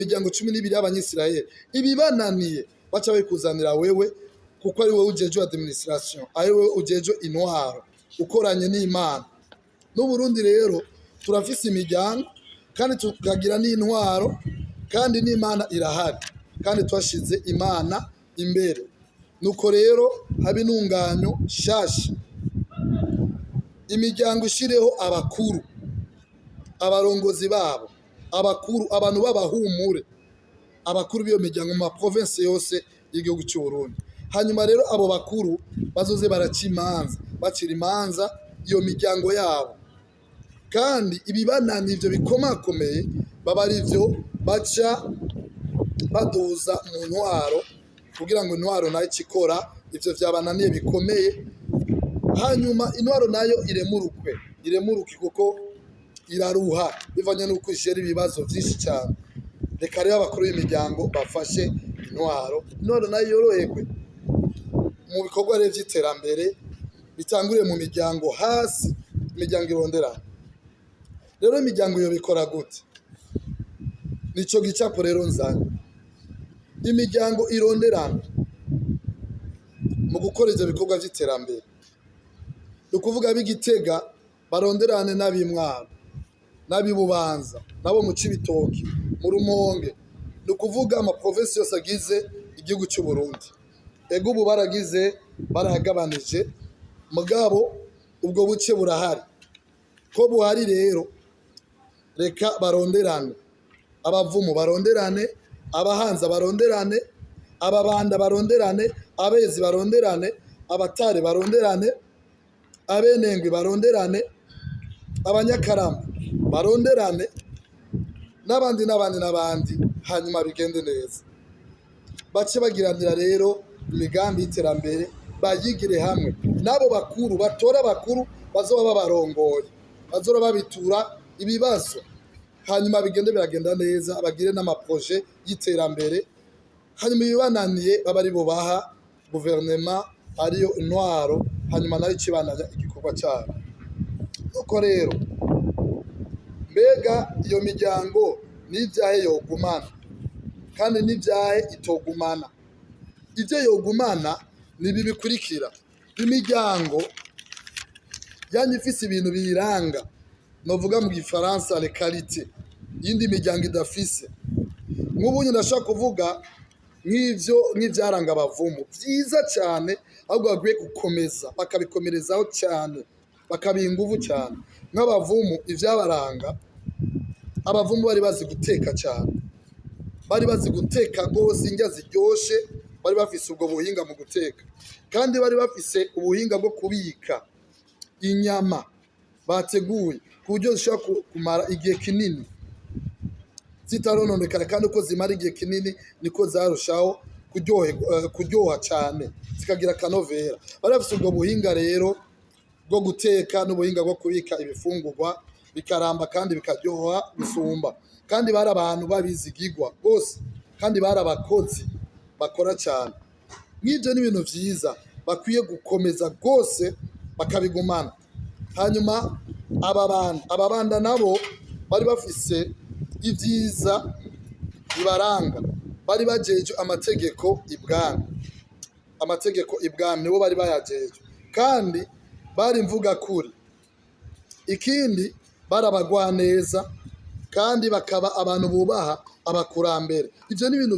Miryango 12 y'Abanyisirayeli, ibibananiye baca babikuzanira wewe, kuko ari wowe ujejwe administration, ari wowe ujejwe intwaro ukoranye n'Imana. N'Uburundi rero turafise imiryango, kandi tukagira n'intwaro, kandi n'Imana irahari, kandi twashize Imana imbere. Nuko rero haba intunganyo shasha, imiryango ishireho abakuru, abarongozi babo, abakuru, abantu b'abahumure, abakuru b'iyo miryango mu maprovinsi yose y'igihugu cy'u Burundi. Hanyuma rero abo bakuru bazoze baraca imanza, bacira imanza iyo miryango yabo, kandi ibibanani ivyo bikomakomeye baba ari vyo baca baduza mu ntwaro, kugira ngo intwaro nayo ikikora ivyo vyabananiye bikomeye. Hanyuma intwaro nayo iremurukwe, iremuruke, kuko iraruha bivanye n'uko ishera ibibazo vyinshi cyane. Reka rero abakuru b'imiryango bafashe intwaro, intwaro nayo yoroherwe mu bikorwa rero vy'iterambere, bitanguriye mu miryango hasi, imiryango ironderana. Rero imiryango iyo bikora gute? Nico gicapo rero nzanye. Imiryango ironderana mu gukora ivyo bikorwa vy'iterambere, ni ukuvuga ab'Igitega baronderane n'ab'Imwaro, n'ab'Ibubanza, n'abo mu Cibitoki, mu Rumonge, ni ukuvuga amaprovinsi yose agize igihugu cy'u Burundi. Ego, ubu baragize, barahagabanije, mugabo ubwo buce burahari. Ko buhari rero, reka baronderane: abavumu baronderane, abahanza baronderane, ababanda baronderane, abezi baronderane, abatare baronderane, abenengwi baronderane, abanyakarama baronderane, n'abandi n'abandi n'abandi. Hanyuma bigende neza, bace bagiranira rero imigambi y'iterambere, bayigire hamwe n'abo bakuru, batora abakuru bazoba babarongoye, bazoba babitura ibibazo. Hanyuma bigende biragenda neza, bagire n'amaprojets y'iterambere. Hanyuma ibibananiye baba ari bo baha guverinema, ariyo intwaro, hanyuma nayo ikibandanya igikorwa cyayo. Nuko rero, mbega iyo miryango n'ibyahe yogumana, kandi n'ibyahe itogumana? Ibyo yogumana ni ibi bikurikira: imiryango yanyu ifise ibintu biyiranga, novuga mu Gifaransa les qualités, yindi miryango idafise. Nk'ubu ndashobora kuvuga nk'ivyo, nk'ivyaranga abavumu vyiza cyane, ahubwo bakwiye gukomeza bakabikomerezaho cyane, bakabiha inguvu cyane. Nk'abavumu, ivyabaranga, abavumu bari bazi guteka cyane, bari bazi guteka rwose indya ziryoshe. Bari bafise ubwo buhinga mu guteka, kandi bari bafise ubuhinga bwo kubika inyama bateguye ku buryo zishobora kumara igihe kinini zitarononekara, kandi uko zimara igihe kinini niko zarushaho kuryoha cyane, zikagira akanovera. Bari bafise ubwo buhinga rero bwo guteka n'ubuhinga bwo kubika ibifungurwa bikaramba kandi bikaryoha gusumba. Kandi bari abantu babizigirwa rwose, kandi bari abakozi bakora cyane. Nk'ibyo ni ibintu vyiza bakwiye gukomeza rwose bakabigumana. Hanyuma aba bantu, ababanda nabo bari bafise ibyiza bibaranga. Bari bajejwe amategeko ibwami, amategeko ibwami nibo bari bayajejwe, kandi bari imvugakuri. Ikindi, bari abagwaneza, kandi bakaba abantu bubaha abakurambere. Ivyo ni ibintu.